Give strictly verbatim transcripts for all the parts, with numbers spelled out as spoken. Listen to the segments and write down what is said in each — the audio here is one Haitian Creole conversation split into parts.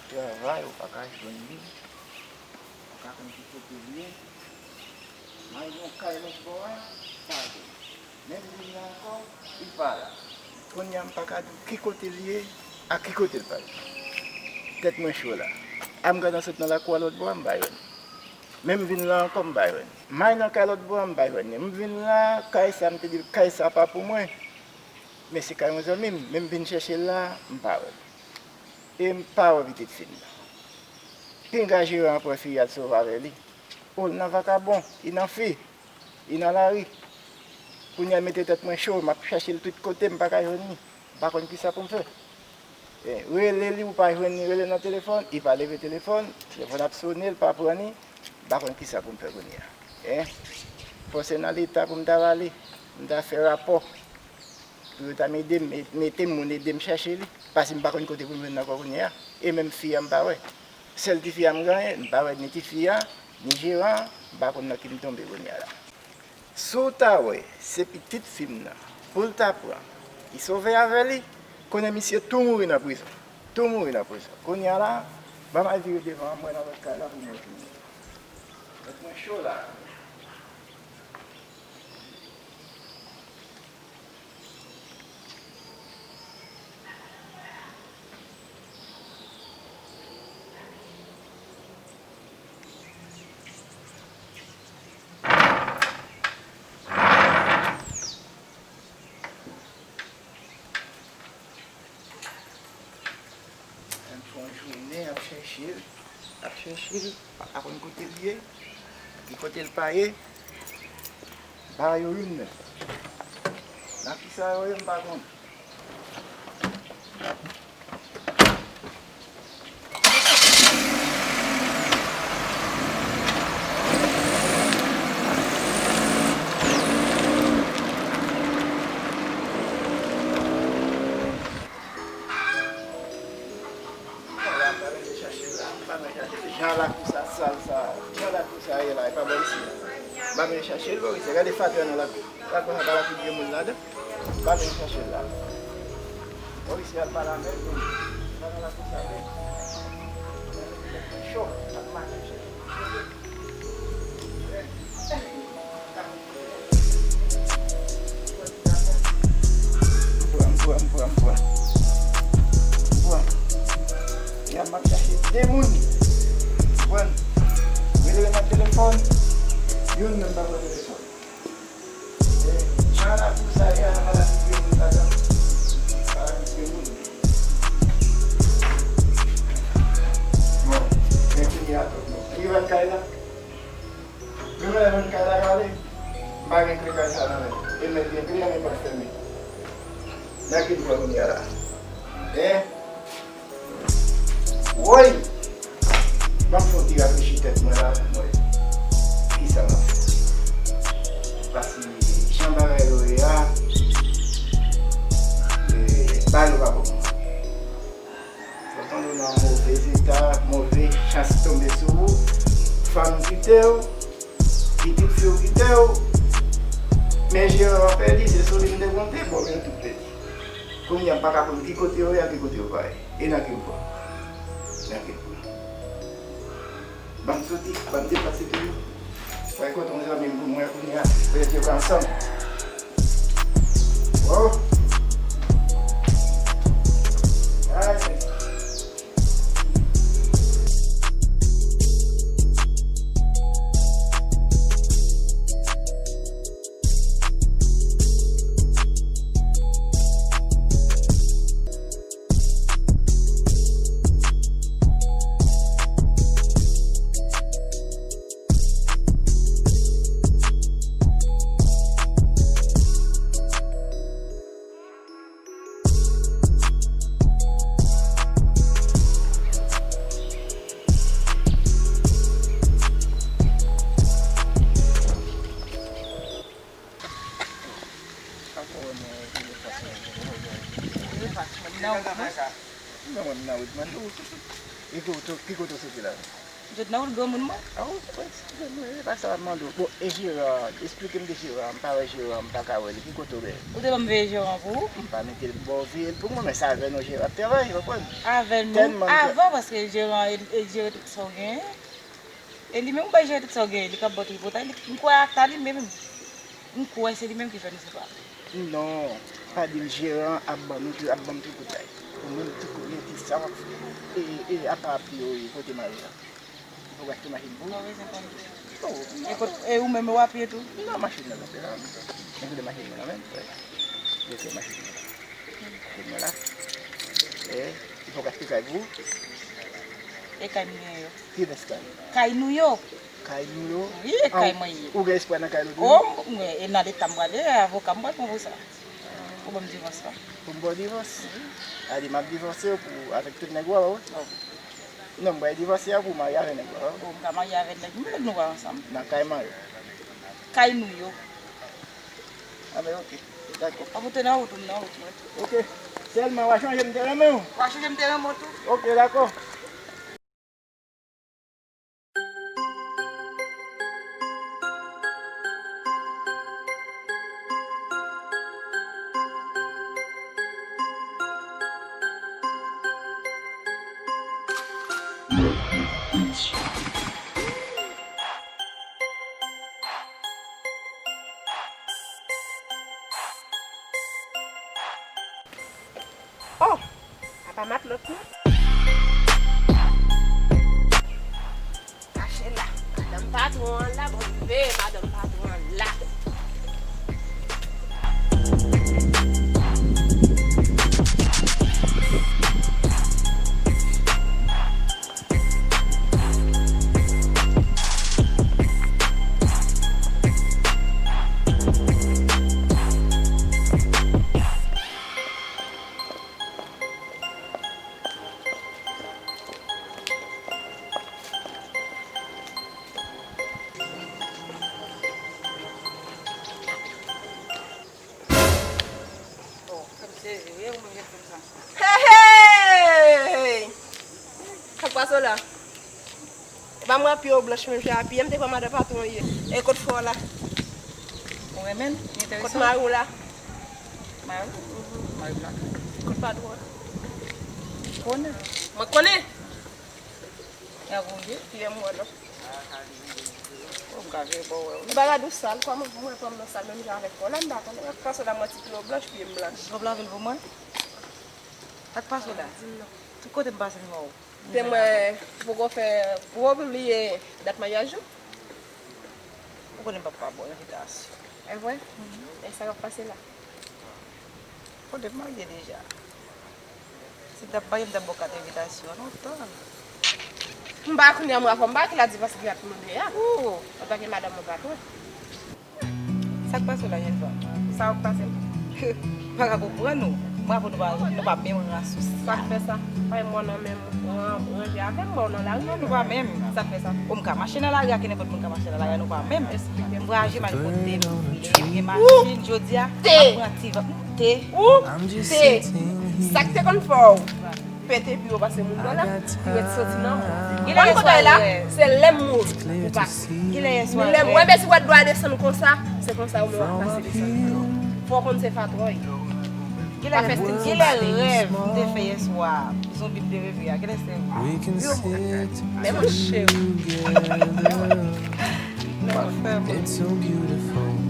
Travay, ou pa ka jwenn li. Ou pa ka konn ki kote l ye. M al nan kay lòt bò a, pa jwenn li. Menm vin la ankò, li pa la. Kounye a, m pa ka di w ki kote l ye, ak ki kote l pral. Tèt mwen cho la. A m gentan sot nan lakou a lòt bò a, m pa jwenn li. Menm vin la ankò, m pa jwenn li. M al nan kay lòt bò a, m pa jwenn li. M vin la, kay sa, m te di l, kay sa pa pou mwen. Men se kay yon zanmi m, men m vin chèche l la, m pa wè l. E m pa wè pitit fi m nan. Pinga jeran an pran fi a, l sove avè li. O, l nan vakabon, li nan fi, li nan lari. Kounye a, mete tèt mwen cho, m ap chèche l tout kote, m pa ka jwenn li. M pa konn kisa pou m fè. E, rele li, ou pa jwenn li, rele nan telefòn, li pa leve telefòn, telefòn ap sone, l pa pran li, m pa konn kisa pou m fè kounye a. E, fò se nan Leta pou m ta va ale, pou m ta fè rapò. Pou yo ta ede m, met-, mete moun ede m chèche li, paske m pa konn kote pou m jwenn l ankò kounye a. E menm fi a m pa wè. Sèl ti fi a m genyen, m pa wè ni ti fi a, ni jeran an, m pa konn nan ki m tonbe kounye a la. Si w ta wè, se pitit fi m nan, pou l ta pran, li sove avè li, konnen misye tou mouri nan prizon. Tou mouri nan prizon. Kounye a la, ban m al vire devan an, m wè nan lòt kay la pou m wè ki moun. Mèt mwen cho la. Mwen fè yon jounen ap chèche l, ap chèche l, pa ka konn kote l ye, ki kote l pa ye. Bagay yo youn menm. Nan kisa yo ye, m pa konn. Jan lakou sa sal sa, jan lakou sa ye la, e pa bò isi. M pa vin chache l bò isi. Gade fatra nan lakou. Lakou sa pa lakou granmoun ladan. M pa vin chache l la. Bò isi a pa la menm. Pa nan lakou sa vre. Cho, ap mache chèche. M pran, m pran, m pran, m pran. M pran. Ya m ap chache de moun. Konprann? Rele yo nan telefòn. Youn menm pa pran telefòn. E, jan lakou sa ye a, nan maladi de moun ladan. Maladi de moun. Bon, men kounye a, bon. Li vann kay la. Demen lè vann kay la rale, m pa gen kle kay sa nan men m. E mèt gen kle an, men pòt fèmen. Nan ki m pran kounye a la? Hein? Woy! Ban m fè yon ti rafrechi tèt mwen la, mwen. Kisa m ap fè? Paske jan bagay yo ye a, e, bagay yo pa bon. Ou tonbe nan move eta, move chans tonbe sou ou. Fanm kite w, pitit fi w kite w. Men jeran an pèdi, se sou li m te konte, bon, men tout pèdi. Kounye a, m pa ka konn ki kote yo ye ak ki kote yo pa ye. E nan ki m pran? Nan ki m pran? Ban m soti, ban m deplase toujou. Fò l kontre yon zanmi m pou mwen kounye a. Petèt yo ka ansanm. Oh! Ay! Nan wèm nan wèm nan. E ki kote, ki kote w soti la? Jodi a ou t granmoun mwen? A, ou, ou eskize m, wi, se pa sa m ap mande w. Bon, e jeran an, esplike m de jeran an, m pa wè jeran an, m pa ka wè li, ki kote w gen? Ou te ban m veye jeran an pou ou? M pa mete l ba w veye l pou mwen, men se avè nou jeran ap travay, ou konprann? Avè nou, avan, paske jeran an, e, e jere tout sa w genyen. E li menm, ou bay jere tout sa w genyen, li k ap ba w tripotay, li, m kwè ak ta li menm. M kwè se li menm ki fè nou separe. Non, pa di l jeran an ap ban nou, ap ban m tripotay. Ou menm tou konnen ki sa w ap fè. E, e, apa ap di yo, e, kote mari a? Ou achte machin pou ou? Mwen bezwen konn. Oh, e kot, e ou menm ou a pye tou? Non, machin nan kanpe la. Men kote machin mwen nan menm, frè? Kote machin mwen? Machin mwen la. E, ou poko achte kay pou ou? E kay m gen yo. Ki rès kay? Kay nou yo. Kay nou yo? Wi, e kay mwen ye. Ou gen espwa nan kay nou tou? Oh, m, e nan leta m prale, avoka m pral pran pou sa. Pou ban m divòs la. Pou m ba w divòs? Wi. A di m ap divòse w pou, avèk tout nèg ou a, wi. Oh. Non, m bay divòse a pou w marye avè nèg la. Bon, m ka marye avè nèg mwen, nou pa ansanm. Nan kay mwen yo. Kay nou yo. A ben, oke. Dakò. Ap ou te nan wout ou, m nan wout mwen. Oke. Sèlman, w a chonje m te renmen w. W a chonje m te renmen w tou. Oke, dakò. Oh! Apa matlòt nou? Kache la. Madanm patwon an la, bon, veye madanm patwon an la. Oh, fè m sezi, wi, ou menm ki fè m sa. Hey, hey! Sa k pase w la? E pa mwen ap pye w blanch menm jan a pye m te pran madan patwon ye. E kot frè w la? Ou renmen l? Li enterese w? Kot mari w la? Mari? Mari m la. Kot patwon an? Konnen. Mwen konnen. Y ap ronje? Kiyè m wè non. Oh, m ka vire bò w wè wi. Bagay ou sal, kòman mwen pran m nan sal menm jan avèk frè w la, m pa konnen. Sa k pase w la, m wè ti pye w blanch, pye m blanch. Ou p ap lave l pou mwen? Sa k pase w la? Di m non. Tout kote m pase m wè w. Te mwen poko fè, poko pibliye dat maryaj ou? Ou konnen m p ap ka ba w envitasyon. E vre? E sa k ap pase la? Kote m marye deja? Si m t ap marye, m t ap ba w kat envitasyon an lontan. M pa konnen an, mwen, fò m pa ki la di paske y ap mande a. Ou! Antanke madanm mwen patwon. Sa k pase w la, Jennifer? Sa w k pase m? M pa ka konprann ou. Mwen avè w nou pa, nou pa menm ras osi. Sa k fè sa? Paske mwen nan menm ran, ranje avè m, mwen nan lari. Non, nou pa menm. Sa k fè sa? Ou m ka mache nan lari a, ke nenpòt moun ka mache nan lari a, nou pa menm. Esplike m. M vwayaje, m al kote m vle, m gen machin, jodi a, m ap pran ti van, m te. Ou te. Sa k te konn fè w? Pete pi wo pase moun nan la, ki ret soti nan ou. Konn kote la, se lè m mouri, ou pa. Kilè yèswa? Lè m wè mezi wè dlo a desann konsa, se konsa ou menm w ap pase desann. Fò w konn se patwon w ye. Kilè, kilè rèv m te fè yèswa? Zonbi m te reve a, kilè se? Men monchè.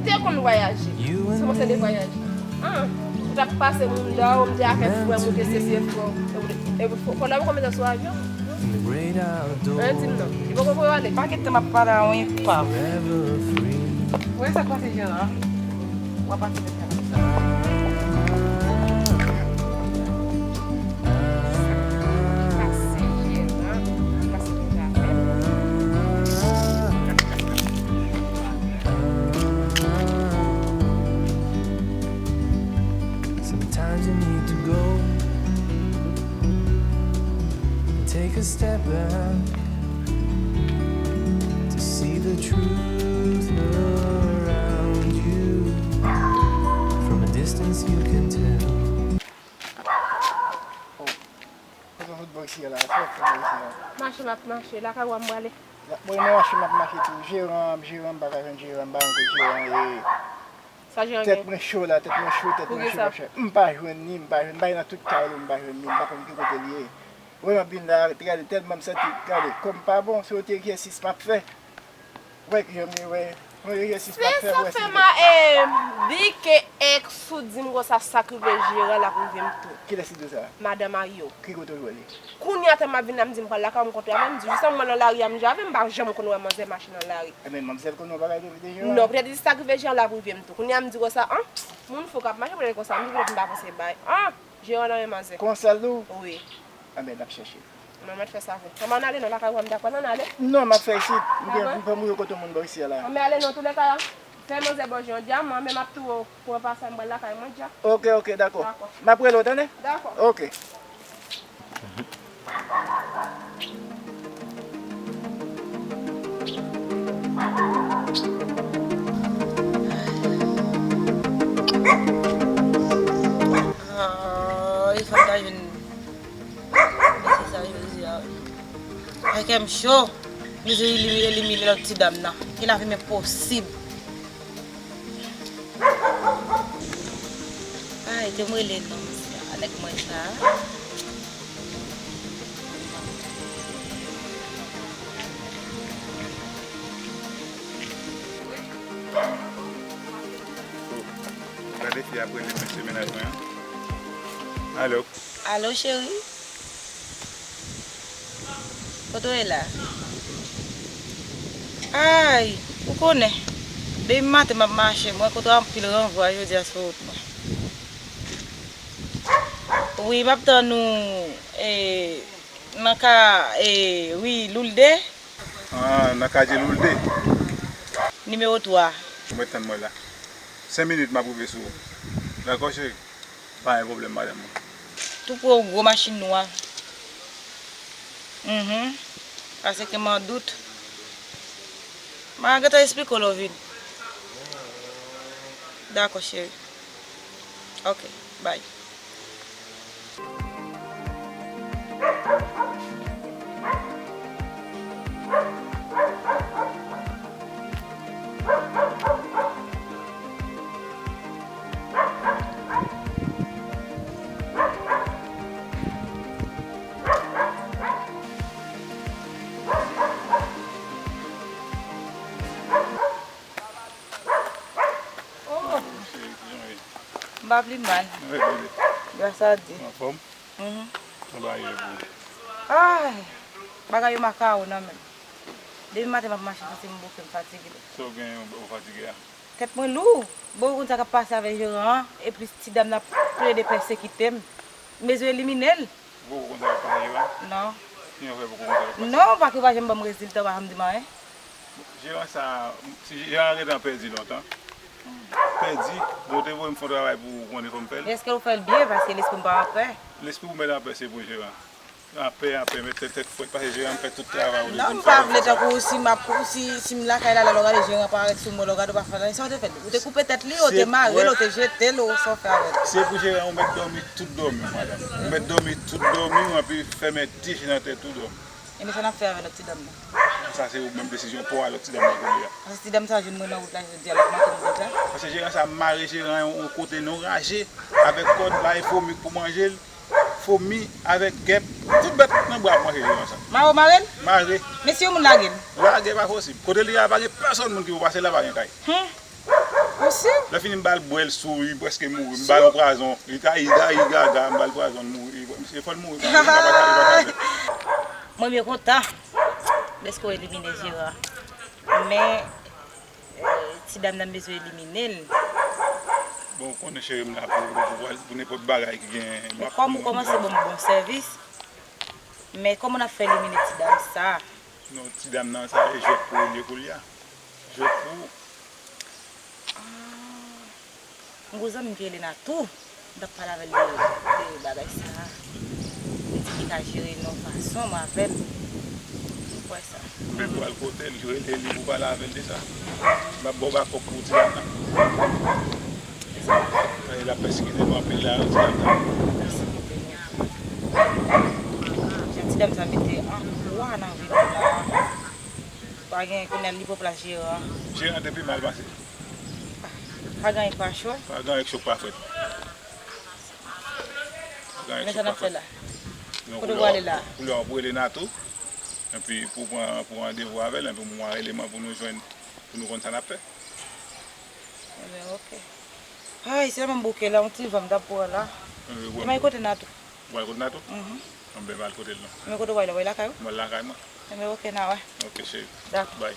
Te konn vwayaje. Se konsa te vwayaje. Ah, ou t ap pase moun dan, ou m te avèk frè m, ou te sesi e frè w. E w, e w, fò, fò n ap konbyen tan sou avyon? An, di m non. Li poko voye w ale? Pa gen tan m ap pale a yon epav. Wè sa k pase Jeran? W ap pase mèt la. Sometimes you need to go and take a step back to see the truth around you. From a distance you can tell. Ou pa fout bò Sila, fè, fè, fè, sila. Mache m ap mache, lakay ou a m prale. Bon, mwen mache, m ap mache tou. Jeran, jeran, m pa ka jwenn jeran, m pa jwenn kot jeran ye. Sa jeran gen? Tèt mwen cho la, tèt mwen cho, tèt mwen cho, m ap chèche. M pa jwenn li, m pa jwenn, m pa nan tout kay li, m pa jwenn li, m pa konn ki kote li ye. Wè, m ap vin la, te gade tèlman m santi, gade, kò m pa bon, se yon ti egzèsis m ap fè. Wè, ki jan m ye, wè. Yon egzèsis m ap fè, wè si. Se sa fè m a, eh, di ke èks ou di m konsa sa k rive jeran l ap rive m tou. Kilès ki di w sa? Madan Mario. Ki kote w jwenn li? Kounye a tan m ap vin la, m di m pral lakay ou, m kontre avè l, m di jis an mwen nan lari a, m jave, m pa janm konn wè manzè mache nan lari. Ebyen, manmzèl konn yon bagay de, de jeran? Non, petèt se sa k rive jeran l ap rive m tou. Kounye a m di konsa, an, moun fou k ap mache, petèt konsa, m di petèt m pa panse bay. An, jeran nan men manzè. Konsa l di w? Wi. Anben, n ap chèche. Non, mèt fè sa vre. Anben, ann ale non, lakay ou a m dakò, ann ale. Non, m ap fè isit. M gen, m fè mouye kote moun bò isi a la. Anben, ale non, toulèka, fè manzè bò je yon dyaman, men m ap tou pran pasay, m pral lakay mwen dja. Ok, ok, dakò. Dakò. M ap rele w, tande? Dakò. Ok. Ah, il faut que je... Mesye sa yo di a wi. Ay, kè m cho. Mesye, elimine, elimine lòt ti dam nan. Ki lavi m enposib. Ay, te m rele non, mesye a, nèg mwen sa. Gade fi ap rele mesye mennaj mwen an. Alo. Alo, cheri? Kote w ye la? Ay, ou konnen. Depi maten m ap mache, mwen kote anpil ranvwa jodi a sou wout mwen. Wi, m ap tann ou, e, nan ka, e, wi, Loulde. Ah, nan katye Loulde. Nimewo twa. Ou mèt tann mwen la. Senk minit m ap rive sou ou. Dakò, cheri? Pa gen pwoblèm, madanm mwen. Tou pre yon gwo machin nwa. Mhm. Paske m an dout. M a gentan esplike w lè w vini. Dakò, cheri. Ok, bye. Oh. M pa pli mal. Wi, bebe. Gras a Dye. Anfòm? Mhm. Anba ye pou. Ay, bagay yo makawo nan men m. Depi maten m ap mache, m santi m bouke, m fatige. Sa w gen, ou fatige a? Tèt mwen lou. Bon, ou konn sa k ap pase avèk jeran an, epi ti dam nan ap plede pèsekite m. M bezwen elimine l. Ou poko konn sa k ap pase jeran? Non. Kijan w fè poko konn sa k ap pase? Non, paske ou pa janm ban m rezilta, ou pa janm di m anyen. Jeran sa, si jeran an gentan pèdi lontan. Pèdi, bon, ou te voye m fè yon travay pou ou konnen fò m fè l. Èske ou fè l byen? Paske lespri m pa anpè. Lespri ou mèt anpè, se pou jeran. Anpè, anpè, mete tèt frèt, paske jeran fè tout travay ou te di m fè. Non, m pa vle tankou si m ap, si, si m lakay la, lè w gade jeran parèt sou mwen, lè w gade ou pa fè l anyen, sa w te fè l? Ou te koupe tèt li, ou te mare l, ou te jete l, ou sa w fè avè l? Se pou jeran, ou mèt dòmi tout dòmi w, madanm. Ou mèt dòmi tout dòmi w, anpi fèmen de je nan tèt ou dòmi. Ebyen, sa n ap fè avè lòt ti dam nan? Sa se ou menm desizyon pa w a lòt ti dam nan kounye a. Paske ti dam sa jwenn mwen nan wout la jodi a, l ap manke m deja. Paske jeran sa mare jeran yon, yon kote nan raje avèk kòd, bay fomi pou manje l, fomi avèk gèp, tout bèt nan bwa ap manje jeran sa. Mare w mare l? Mare. Men si yon moun lage l? Lage pa posib. Kote li a pa gen pèsonn moun ki pou pase la, pa gen kay. Hmm. Ou si? Lè fini m ba l bwè, l sou, li prèske mouri. M ba l yon pwazon. Li ta, li ta, li gaga, m ba l pwazon, l mouri. Misye fò l mouri, li pa, li pa, li pa ka fè. Mwen byen kontan dèske w elimine jeran. Men, eh, ti dam nan m bezwen elimine l. Bon, ou konnen cheri m la pou, pou, pou, pou nenpòt bagay ki gen. Men kòm ou kòmanse ban m bon sèvis, men kòman n ap fè elimine ti dam sa? Non, ti dam nan, sa e jwèt pou ou li ye koulye a. Jwèt pou ou. Ah. M gon zanmi m ki rele Natou. M t ap pale avè l de, de bagay sa a. Li di li ka jere l yon fason, mwen avè l. M kwè sa. Men pou al kote l, rele li pou pale avè l de sa. M ap ba w bakòp pou ti dam nan. L ap pèsekite nou anpil la, ti dam nan. Pèsekite nou. Jan Ti dam sa mete an bwa nan vil la. Pa gen kounye a li pran plas jeran. Jeran te pi mal pase. Pa gen pa cho. Pa gen anyen k cho k pa fèt. Pa gen anyen k Men cho sa k n pa ap fè fèt. la. Non, Kote koulè w ale w- la? Koulè w ap rele Natou. Epi pou pran pou randevou avè l, epi mwen rele mwen pou nou jwenn, pou nou konn sa n ap fè. Ebyen, ok. Ay, sèlman m bouke la, yon ti van m t ap pran la. Epi Te may kote Natou. Ou al kote Natou? Mhm. Anben, m al kote l non. Men kote w ale la, w ale lakay ou? Mwen lakay mwen. Ebyen, ok, n a wè. Ok, cheri. Dakò. Bye.